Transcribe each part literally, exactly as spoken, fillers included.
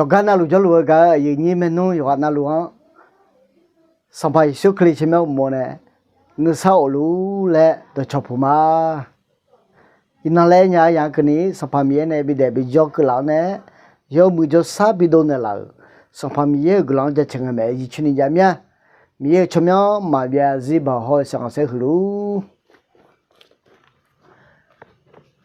Yawqgar navluf jawrluf-eu gaq-euq aqyuif aqnyir maernmr yawqghaq navluf-anr Sanqpaq Yeqsur Kali tsawrmyanr uqmov nae nuisar of luf-ur laer dawqcawq puq ma. Iqnan laer nya-eu yaq-anr keuvni Sanqpaq Miqyaer nae bidaef bijawr keuvlaf-awr nae, yawmuiq jawrshar bidov naeqlaf-euq Sanqpaq Miqyaer-euq guiqlanq-anr jaceuq ngae maeq-aer jircoer ni jav mir-a. Miqyaer-euq tsawrmyanr maqbyav zarzir baoq hawr-eu saqkhanq saer huiq luf-ur.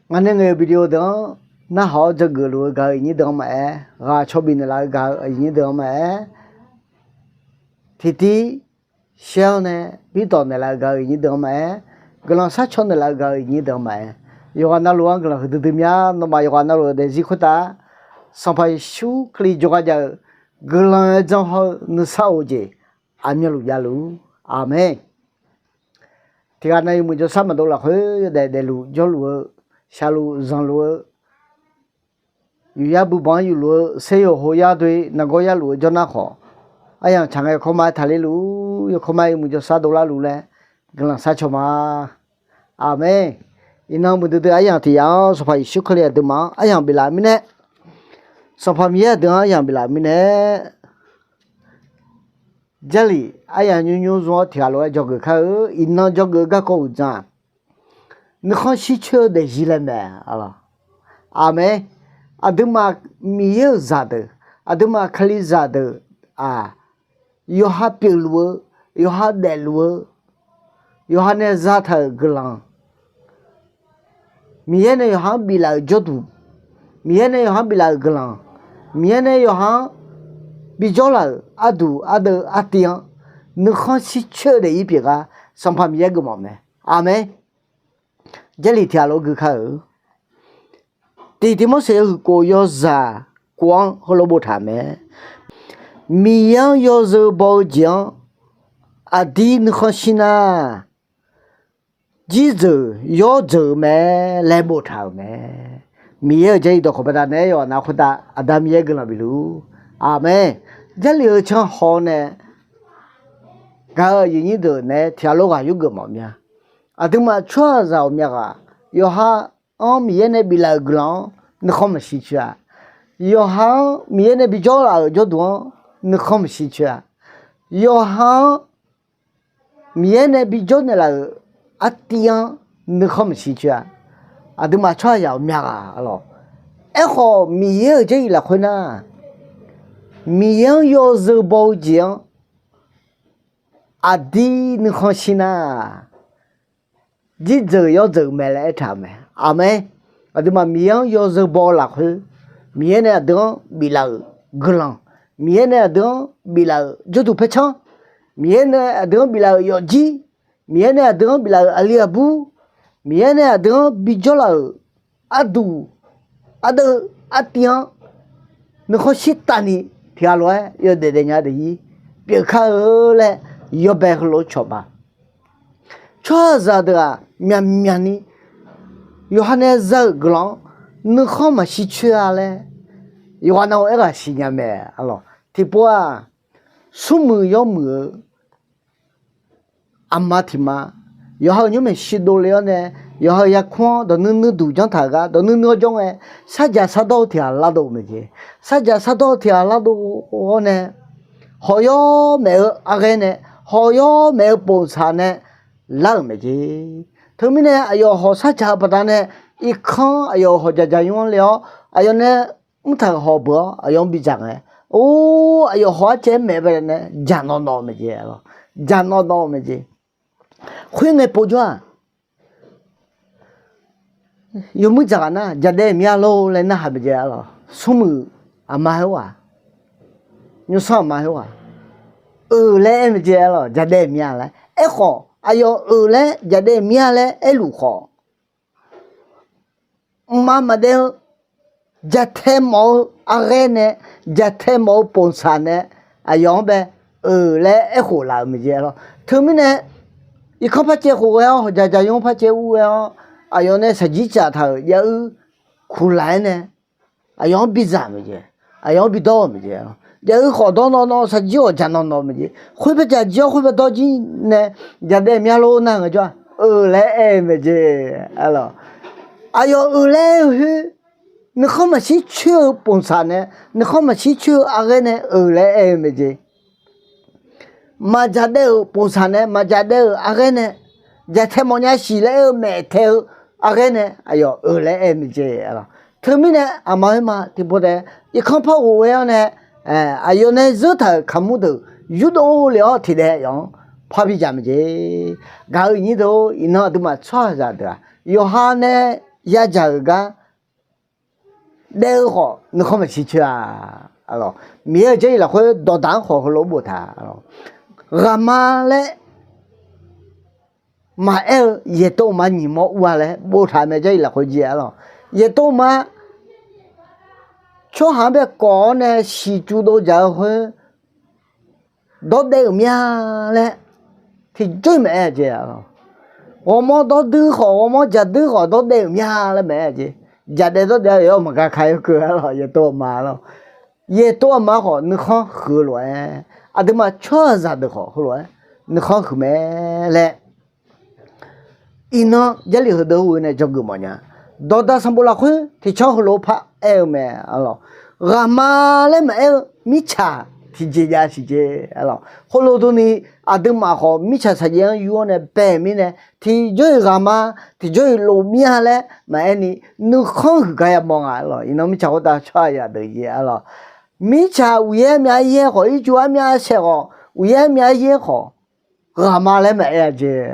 Ngaq nae ngaeq-euq video deuq-anr narhaq-awr dzawgeuf luf-eu gaq-euq aqyuif aqnyir deuq-anr maqaer, ghaq caw bif naeqlaf-eu gaq-euq aqyuif aqnyir deuq-anr maqaer, tiqtiv share-awr nae birdawq naeqlaf-eu gaq-euq aqyuif aqnyir deuq-anr maqaer, guiqlanq sharcaw naeqlaf-eu gaq-euq aqyuif aqnyir deuq-anr maqaer, yawqghaq navluf-anr guiqlanq huiqdui dui mya. Nawmaf yawqghaq navluf-euq daefzir khoertav Sanqpaq Yeqsur Kali jawrgar jav-eu guiqlanq-aer janr hawr-eu nuisar of-eu jeq aqmyanluf javluf-ur. Aqmeq. Tiqghaq nav yawmuiq jawrshar maqdov lafkhoer yawdaef daefluf jawrluf-eu, shaqluf zanqluf-eu, yufyar buibanq-anr yufluf-eu, ser yawqho yar doe nargawr yarluf-eu jawrnar khawf, aryamq tsaq ngae yawkawr ma-aer taqler luf-ur. Yawkawr ma-aer yawmuiq jawrshar dovlar luf laer guiqlanq sharcaw ma. Aqmeq. Iqnan muiqdui dui aryamq tiq yaf-anr Sanqpaq Yeqsur Kali aqduimaf-anr aryamq biflaf mirnae, Sanqpaq Miqyaer aqdui-anr aryamq biflaf mirnae, Jarlif aryamq nymr nymr zmq-awr tiqghaq lof-aer dzawgeuf kar-eu. Iqnan dzawgeuf-eu garkawv uqdzan-aq, nuikhanr shircoer-eu daefzir laer mae. Aqmeq. Aqduimaf Miqyaer-euq zaqdeuq, aqduimaf Kalizaq deuq-aq, yawqha pyeufluf-eu, yawqha daefluf-eu, yawqha nae zataq-euq guiqlanq, Miqyaer nae yawqha-anr biflaf-euq jawrduq, Miqyaer nae yawqha-anr biflaf-euq guiqlanq, Miqyaer nae yawqha-anr bijawr laf-euq arduq ardeuv artiv-anr nuikhanr shircoer-eu daefzir pyeuf gar Sanqpaq Miqyaer geufmawf mae. Aqmeq. Jarlif tiqghaq lof gui kar-eu. Tiq Tiqmorseq yawhuiq kof yawzaq kof-anr heulof boftaq-euq mae. Miqyaer-anr yawzeu baw-eu jeq-anr aqdir nuikhanr shir nar, jirdzeuq yawr dzeuq-eu mae laer boftaq-euq mae. Miqyaer-euq Jarlif dawqkawq baqdanae-aer yawqha nav khoertav Aqda Miqyaer guiqlanq bifluf-ur. Aqmeq. Jarlif-eu canhaw nae gaq-euq aqyuif aqnyir deuq naeq-aer tiqghaq lof ghaq yurgeuf mawf mya. Aqduimaf tsawrhaqzaq ghawqmya ghaq, yawqha-anr Miqyaer nae biflaf-euq guiqlanq-anr nuikhanr maqshir coer-a. Yawqha-anr Miqyaer nae bijawr laf-euq jawrduq-anr nuikhanr maqshir coer-a. Yawqha-anr Miqyaer nae bijawr naeqlaf-euq artiv-anr nuikhanr maqshir coer-a. Aqduimaf tsawrhaqzaq ghawqmya ghaq arlawq. Aerkhawf Miqyaer-euq Jarlif lafkhoer nar, Miqyaer-anr yawzeu baw-eu jeq-anr aqdir nuikhanr shir nar, jirdzeuq yawr dzeuq mae laer aertaq-euq mae. Aqmeq. Aqduimaf Miqyaer-anr yawzeu baw-eu lafkhoer, Miqyaer nae aqdui-anr biflaf-euq guiqlanq, Miqyaer nae aqdui-anr biflaf-euq jawrduq paercanr, Miqyaer nae aqdui-anr biflaf-euq yawfjir, Miqyaer nae aqdui-anr biflaf-euq aqli aqbur, Miqyaer nae aqdui-anr bijawr laf-euq arduq ardeuv artiv-anr nuikhanr shirtaq ni tiqghaq lof-aer yawdaef daefnya daefzir pyeuf kar-eu laer yawbae heulof-aer cawq ma. Tsawrhaqzaq deuq-aq, myaqmyaq ni yawqha nae za-euq guiqlanq-anr nuikhanr maqshir coer-a laer yawqghaq nav-eu aerghaq siqnya mae. Arlawq, tiqpov-aq, smrmuiq yawmuiq-eu aqma tiq ma, yawqha-euq nymrmaeq shir dovle-awr nae, yawqha-euq yarkmr-anr dawq nuir nuir duq janr taq-euq gar dawq nuir nuir-awr jawr ngae, sarjaq sardawr-eu tiq ghaq lardov-eu mae jeq. Sarjaq sardawr-eu tiq ghaq lardov-awr nae, hawq yawr maef-eu arghaer nae, hawq yawr maef-eu pofsaq nae lar-euq mae jeq. Teumirnae aqyawf hawq sarjaq-eu baqdanae, irkanr aqyawf-euq hawq jaqjaq nymr-anr le-awr, aqyawf nae mrtaq-euq hawq beuq-awr aqyawf-anr bidzaq ngae, or, aqyawf hawq arcaev-aer maef baqdanae jaqnawv nawv-eu mae jeq. Jaqnawv nawv-eu mae jeq. Khoerngae povjawr-aq, yawmuir dzaqghaq nar jaqdaev mir-a lor laer narhaq mae jeq arlawq. Smrmuiq aqma khoerghaq, nymrsanr aqma khoerghaq, euq laer aer mae jeq arlawq. Jaqdaev mir-a laer aerkhawf, aqyawf euq laer jaqdaev mir-a laer aerluf khawf, mqmaq maqdaef-eu jatae mawf-eu arghaer nae, jatae mawf-eu pofsaq nae, aqyawf-anr bae euq laer aerkhof laf-euq mae jeq arlawq. Teumirnae irkanr par caev khof ghae-awr, hawq jaqjaq nymr par caev ur ghae-awr, aqyawf nae shaqjir caf taq-euq jav-eu kuqlaq-aer nae aqyawf-anr bidzaq mae jeq. Aqyawf-anr bidawr-euq mae jeq. Jav-eu khawf dawr nawv nawv, shaqjir ghawq jaqnawv nawv mae jeq. Khoer par jaqjir-awr khoer par dawr jir nae, jaqdaev mir-a lor nar ngaejawr-aq, euq laer aer-eu mae jeq arlawq. Aqyawf euq laer aer-eu khoer nuikhanr maqshir coer-eu ပုံစံ nae, nuikhanr maqshir coer-eu arghaer nae-euq laer aer-eu mae jeq. Maqdzaq daef-euq ပုံစံ nae, maqdzaq daef-euq arghaer nae, dzaqtae mawfnya siq laer aer-eu maeqtae-eu arghaer nae aqyawf-euq laer aer-eu mae jeq. Teumirnae aqma khoerma tiqpov taef irkanr par ghof ghae-awr nae, aqyawf nae zeur taq-euq kaqmur deuq yurdov lef-awr tiqdaev yawf-anr parbi dzaq mae jeq. Gaq-euq iqnyir deuq-or, iqnan aqduimaf tsawrhaqzaq deuq-aq, yawqha nae yadzaq-euq gar daef-eu khawf nuikhanr maqshir coer-a. Miqyaer-euq Jarlif lafkhoer dawqdaq-anr khawf heulof-aer boftaq, ghaqma laer maqaer-eu yaeqtov ma nyiq mawr ur-a laer boftaq mae, Jarlif lafkhoer jir-a lawq. Yaeqtov ma tsawrhaq-anr bae kawf-awr nae siqcuv dov dzaq-eu khoer dawrdaev-euq mya laer tiqjawr-iq maqaer-a jeq. Ghawrmawr dawrduir khawf, ghawrmawr jaqduir khawf, dawrdaev-euq mya laer maqaer-a jeq. Jaqdaev dawrdaev-a yawf maqgaq ka-ir keuv-a lawq, yaeqtov aqma lawq. Yaeqtov aqma khawf nuikhanr huiq-eu lof-aer, aqduimaf tsawrhaqzaq deuq khawf heulof-aer nuikhanr huiq mae laer iqnan Jarlif heudeuq-eu ghoe nae dzawgeuf mawfnya. Dawqdaq sanqbof lafkhoer tiqcanr heulof-aer paraer-eu mae. Ghaqma laer maqaer-eu mirtsaq tiqjeq jav siq jeq. Khoerlof durni aqduimaf khawf mirtsaq saqjaev-anr yur-awr nae bae-euq mirnae, tiqjawr-iq ghaqma, tiqjawr-iq lofmir-a laer maqaer ni, nuikhanr huiq gar yamawr nga lawq. Iqnan mirtsaq khoertav tsawrhaqzaq deuq jir-a lawq. Mirtsaq uqyaer myav yaer khawf, ircuf armyav saeq khawf, uqyaer myav yaer khawf, ghaqma laer maqaer-a jeq.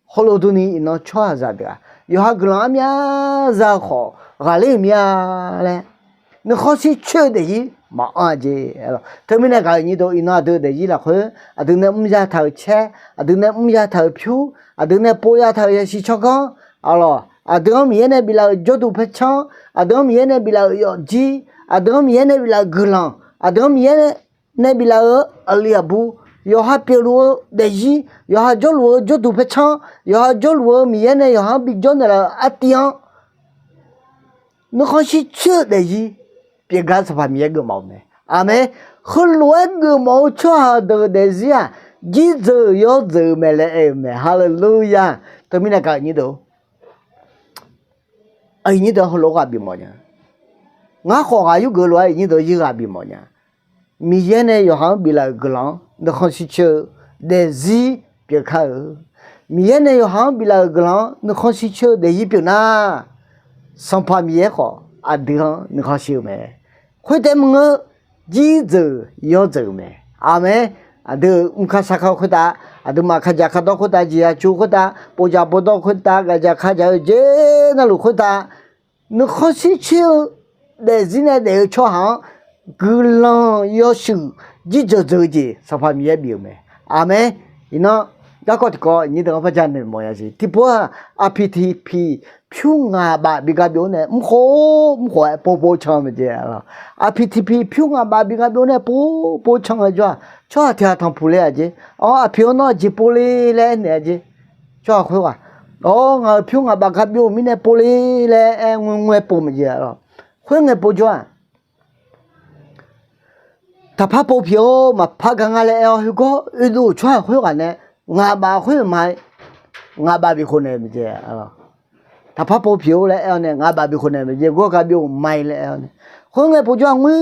Khoerlof durni iqnan tsawrhaqzaq deuq-aq, yawqha guiqlanq armyav za-eu khawf ghaqler-euq mir-a laer nuikhanr shir coer-eu daefzir maqanr-a jeq. Teumirnae gaq-euq iqnyir deuq, iqnan aqdui-euq daefzir lafkhoer aqdui nae mr zataq-euq caer, aqdui nae mr zataq-euq pyur, aqdui nae pov zataq-euq yashir tsawrganr, aqlawq aqdui-anr Miqyaer nae biflaf-euq jawrduq paercanr, aqdui-anr Miqyaer nae biflaf-euq yawfjir, aqdui-anr Miqyaer nae biflaf-euq guiqlanq, aqdui-anr Miqyaer nae biflaf-euq aqli aqbu, yawqha pyeufluf-eu daefzir, yawqha jawrluf-eu jawrduq paercanr, yawqha jawrluf-eu Miqyaer nae yawqha-anr bijawr naeqlaf-euq artiv-anr nuikhanr shir coer-eu daefzir pyeufgar Sanqpaq Miqyaer geufmawf-eu mae. Aqmeq. Heulof-aer geufmawf-eu tsawrhaq deuq daefzir-aq, jirdzeuq yawdzeuq-eu mae laer aer-eu mae. Haleluya. Teumirnae gaq-euq iqnyir deuq, iqnyir deuq heulof-aer ghaq bifmawf nya. Ngar khawf ghaq yurgeuf lof-aer iqnyir deuq zir ghaq bifmawf nya. Miqyaer nae yawqha-anr biflaf-euq guiqlanq-anr nuikhanr shir coer-eu daefzir pyeufkar-eu, Miqyaer nae yawqha-anr biflaf-euq guiqlanq-anr nuikhanr shir coer-eu daefzir pyeuf nar, Sanqpaq Miqyaer khawf aqdui-anr nuikhanr shir-eu mae. Khoertaef maqngeur, jirdzeuq yawdzeuq-eu mae. Aqmeq. Aqdui-euq mrkar sarkar khoertav, aqduimaf kadzaq kadzawr khoertav, jeqzaq cu khoertav, povdzaq povdawr khoertav, gaqdzaq kadzaq-eu jeq navluf khoertav, nuikhanr shir coer-eu daefzir nae daef-eu tsawrhaq-anr guiqlanq yawshuif jirdzeuq dzeuq-eu jeq Sanqpaq Miqyaer bif-euq mae. Aqmeq. Iqnan garkawv tiqkawv iqnyir deuq-anr par ja noeq mawfnya siq. Tiqpov-aq, aqpiq tiqpiq pyur ngaq baf bi gar byov-awr nae mrkhof mrkhof-aer povpov can-eu mae jeq. Aqpiq tiqpiq pyur ngaq baf bi gar byov-awr nae povpov can-eu jawr-aq, tsawrhaq tiq ghaq tanqpuq le-aq jeq. Awr, aqpiq-anr nawr aqjeq pov le laer aernaeq-a jeq. Tsawrhaq khoerghaq, awr, ngaq-euq pyur ngaq baf gar byov-euq mirnae pov le laer aer ngoer ngoer-aer pov mae jeq. Khoerngae pov jawr-aq, taqpar pov pyeuf-or, maqpar gar nga laer aer-awr, khoergawr oedov-euq tsawrhaq khoerghaq nae ngaq baf khoer-euq ma, ngaq baf bikhof naeq mae jeq. Taqpar pov pyeuf-or laer aer-awr nae ngaq baf bikhof naeq mae jeq. Gawr gar byov-euq ma laer aer-awr nae, khoerngae pov jawr-aq, ngoer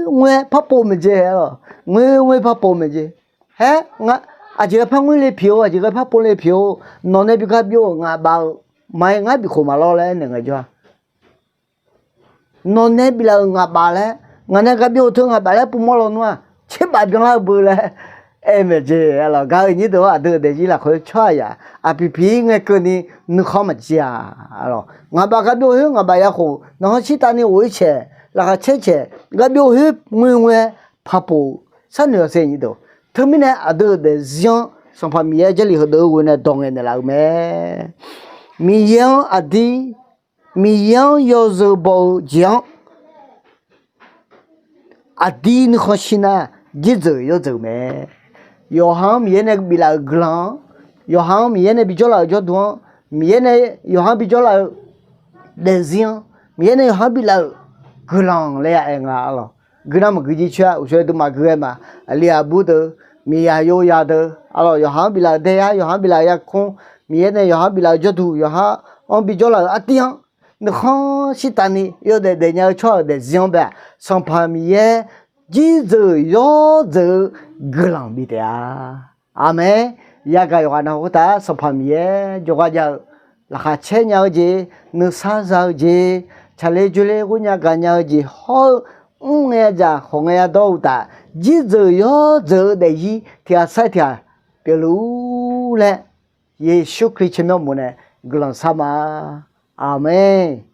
ngoer-aer par pov mae jeq. Ngoer ngoer par pov mae jeq. Haer, aqjeq ghae par ngoer le pyeuf-or, aqjeq ghae par pov le pyeuf-or, nawq nae bi gar byov-euq ngaq baf-euq ma ngar bikhof maqlawr laer aernaeq ngae jawr-aq, nawq nae biflaf-euq ngaq baf laer, ngaq nae gar byov-eu teu ngaq baf laer pov mawr lawnmr-aq, tserbaf byanlar-eu beu laer aer mae jeq. Aqlawq gaq-euq iqnyir deuq-or, aqdui-euq daefzir lafkhoer tsawrhaqzaq aqpiq piq-ir ngae keuvni nuikhanr maqjir-a. Aqlawq ngaq baf gar byov khoer ngaq baf ya khof, nawq-anr shirtav ni ghof-ir caeq, laqkhaq caer caeq, gar byov khoer ngoer ngoer-aer par pov sharnoeq-awq sher iqnyir deuq. Teumirnae aqdui-euq daefzir-anr Sanqpaq Miqyaer Jarlif heudeuq-eu ghoe nae dawq ngaeqnaeq laf-eu mae. Miqyaer-anr aqdir, Miqyaer-anr yawzeu baw-eu jeq-anr aqdir nuikhanr shir nar, jirdzeuq yawdzeuq mae. Yawqha-anr Miqyaer nae biflaf-euq guiqlanq-anr, yawqha-anr Miqyaer nae bijawr laf-euq jawrduq-anr, Miqyaer nae yawqha-anr bijawr laf-eu daefzir-anr, Miqyaer nae yawqha-anr biflaf-euq guiqlanq laer ya aer nga. Aqlawq guiqlanq maqgui jir coer-a. Uqshoe duimaf gui-aer ma, aqli aqbur deuq, miqyaq yozaq deuq, aqlawq yawqha-anr biflaf-euq daeyar, yawqha-anr biflaf-euq yarkmr, Miqyaer nae yawqha-anr biflaf-euq jawrduq, yawqha-anr bijawr laf-euq artiv-anr nuikhanr shirtavni yawdaef daefnya-eu tsawrhaq-euq daefzir-anr bae-aq, Sanqpaq Miqyaer jirdzeuq yawdzeuq-eu guiqlanq bif taef-a. Aqmeq. Yagaq yawqghaq nav khoertav Sanqpaq Miqyaer jawrgar jav-eu, laqkhaq caer nya-eu jeq, nuisar za-eu jeq, tsaqler dzoerler ghoernya gaqnya-eu jeq hawr-eu, mr ngae yadzaq khawf ngae yadawr-eu uqtaf, jirdzeuq yawdzeuq-eu daefzir tiq ghaq sair tiq ghaq pyeufluf-ur laer, Yeqsur Kali tsawrmyanr mof nae guiqlanq shar ma. Aqmeq.